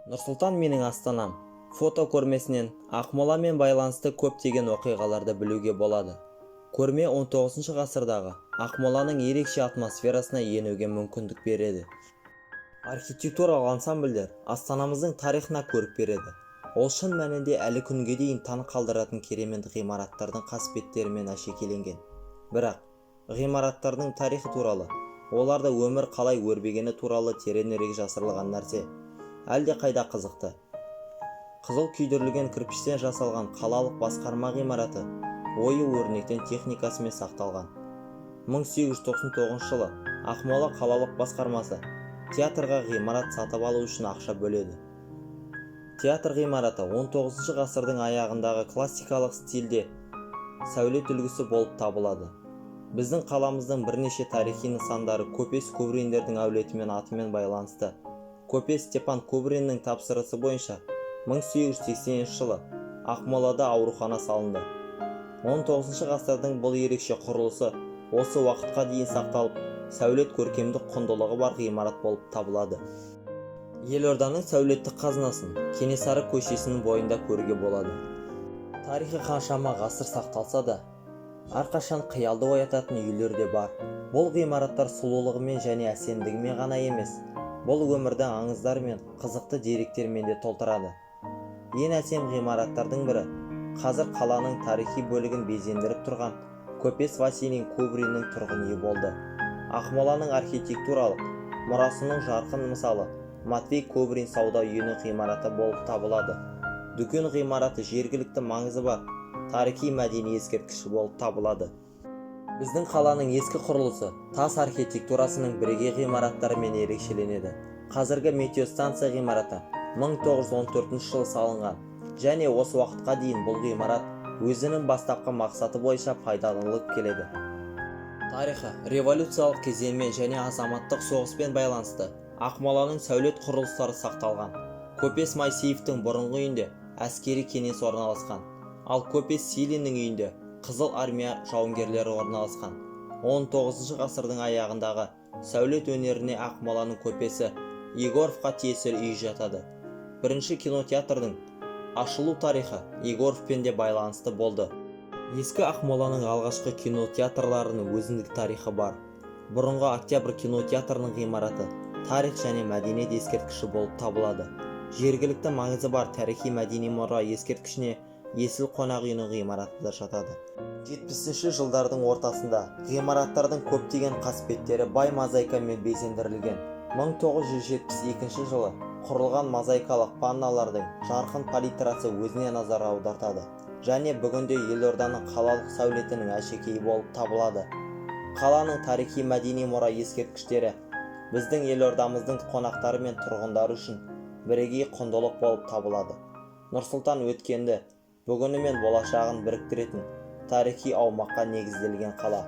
Нұр-Сұлтан – менің астанам фотокөрмесінен Ақмоламен байланысты көптеген оқиғаларды білуге болады. Көрме 19 ғасырдағы Ақмоланың ерекше атмосферасына енуге мүмкіндік береді. Архитектуралық ансамбльдер астанамыздың тарихына көрік береді. Ол шын мәнінде әлі күнге дейін таң қалдыратын керемет ғимараттардың қасбеттерімен әшекейленген. Бірақ ғимараттардың тарихы туралы, оларда өмір қалай өрбігені туралы тереңірек жасырылған нәрсе әлде қайда қызықты. Қызыл күйдірілген кірпіштен жасалған қалалық басқарма ғимараты ою өрнектен техникасымен сақталған. 1899 жылы Ақмола қалалық басқармасы театрға ғимарат сатып алу үшін ақша бөледі. Театр ғимараты 19 ғасырдың аяғындағы классикалық стильде сәулет үлгісі болып табылады. Біздің қаламыздың бірнеше тарихи нысандары көпес Кубриндердің әулетімен атымен байланысты. Көпес Степан Кубриннің тапсырысы бойынша 1880 жылы Ақмолада аурухана салынды. 19 ғасырдың бұл ерекше құрылысы осы уақытқа дейін сақталып, сәулет көркемдік құндылығы бар ғимарат болып табылады. Елорданың сәулеттік қазынасын Кенесары көшесінің бойында көруге болады. Тарихы қаншама ғасыр сақталса да, әрқашан қиялды оятатын үйлер де бар. Бұл ғимараттар сұлулығымен және әсемдігімен ғана емес, бұл өмірді аңыздар мен қызықты деректермен де толтырады. Ең әсем ғимараттардың бірі қазір қаланың тарихи бөлігін безендіріп тұрған көпес Василий Кубриннің тұрғын үйі болды. Ақмоланың архитектуралық мұрасының жарқын мысалы Матвей Кобрин сауда үйінің ғимараты болып табылады. Дүкен ғимараты жергілікті маңызы бар тарихи мәдени ескерткіші болып табылады. Біздің қаланың ескі құрылысы тас архитектурасының бірегей ғимараттарымен ерекшеленеді. Қазіргі метеостанция ғимараты 1914 жылы салынған және осы уақытқа дейін бұл ғимарат өзінің бастапқы мақсаты бойынша пайдаланылып келеді. Тарихы революциялық кезеңмен және азаматтық соғыспен байланысты Ақмоланың сәулет құрылыстары сақталған. Көпес Моисеевтің бұрынғы үйінде әскери кеңес орналасқан, ал көпес Силиннің үйінде Қызыл армия жауынгерлері орналасқан. 19 ғасырдың аяғындағы сәулет өнеріне Ақмоланың көпесі Егоровқа тиесілі үй жатады. Бірінші кинотеатрдың ашылу тарихы Егоровпен де байланысты болды. Ескі Ақмоланың алғашқы кинотеатрларының өзіндік тарихы бар. Бұрынғы Октябрь кинотеатрының ғимараты тарих және мәдениет ескерткіші болып табылады. Жергілікті маңызы бар тарихи мәдени мұра ескерткішіне Есіл қонақ үйінің ғимараты да жатады. 70-жылдардың ортасында ғимараттардың көптеген қасбеттері бай мозаикамен безендірілген. 1972 жылы құрылған мозаикалық паннолардың жарқын палитрасы өзіне назар аудартады және бүгінде елорданың қалалық сәулетінің әшекейі болып табылады. Қаланың тарихи мәдени мұра ескерткіштері біздің елордамыздың қонақтары мен тұрғындары үшін бірегей құндылық болып табылады. Нұр-Сұлтан өткенді, бүгіні мен болашағын біріктіретін тарихи аумаққа негізделген қала.